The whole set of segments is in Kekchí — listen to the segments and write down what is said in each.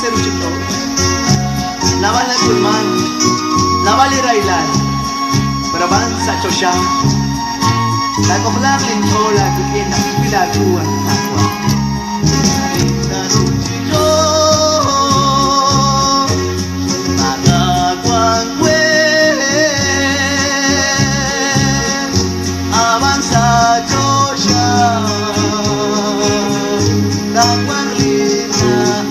Arin sa ruchich'och', naab'al nak'ulman, naab'al li rahilal, pero ab'an sa' choxa, taak'ojlaaq linch'ool aawik'in naq twil aawu, at Qaawa'. Arin sa ruchich'och', maak'a' wank we, ab'an sa' choxa, taawanq linna'aj.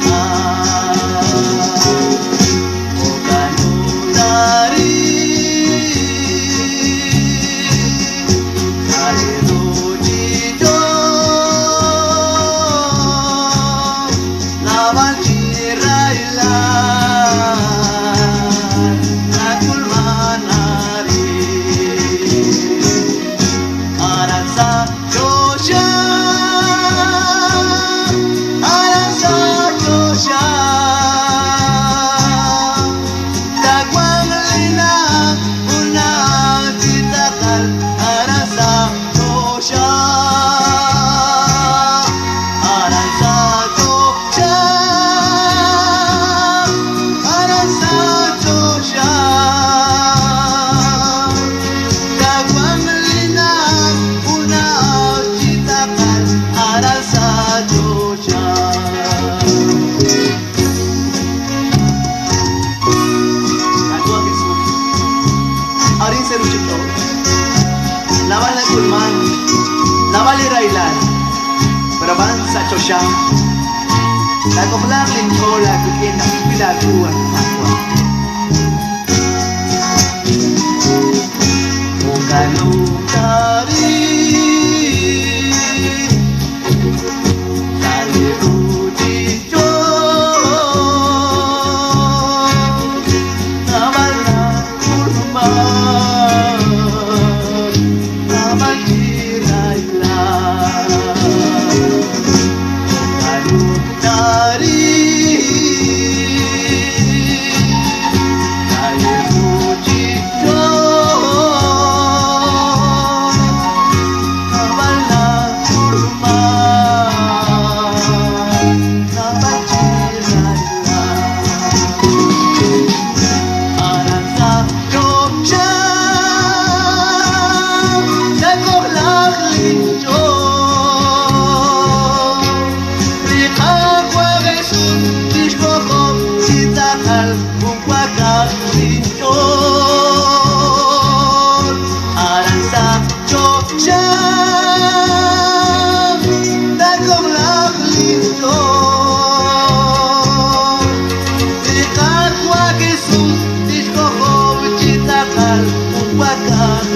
Jo'kan ut arin sa' li ruchich'och', naab'al chi rahilal nak'ulman arin. Aran sa' choxa, aran sa' choxa, taawanq linna'aj ut na'aj chi tz'aqal aran sa' choxa. Aran sa' choxa, aran sa' choxa, taawanq linna'aj ut na'aj chi tz'aqal aran sa' choxa. Qaawa' Jesus, arin sa ruchich'och', naab'al nak'ulman, naab'al li rahilal, pero ab'an sa' choxa, taak'ojlaaq linch'ool aawik'in naq twil aawu, at Qaawa'. Jo'kan ut arin sa' li ruchich'och', naab'al nak'ulman, naab'al chi rahilal. Jo'kan ut arin sa' li ruchich'och', naab'al nak'ulman, naab'al chi rahilal. Aran sa' choxa, taak'ojlaaq linch'ool. Li Qaawa' Jesus tixk'ojob' chi tz'aqal junpak'al linch'ool. Aran sa' choxa, taak'ojlaaq linch'ool. Li Qaawa' Jesus tixk'ojob' chi tz'aqal junpak'al.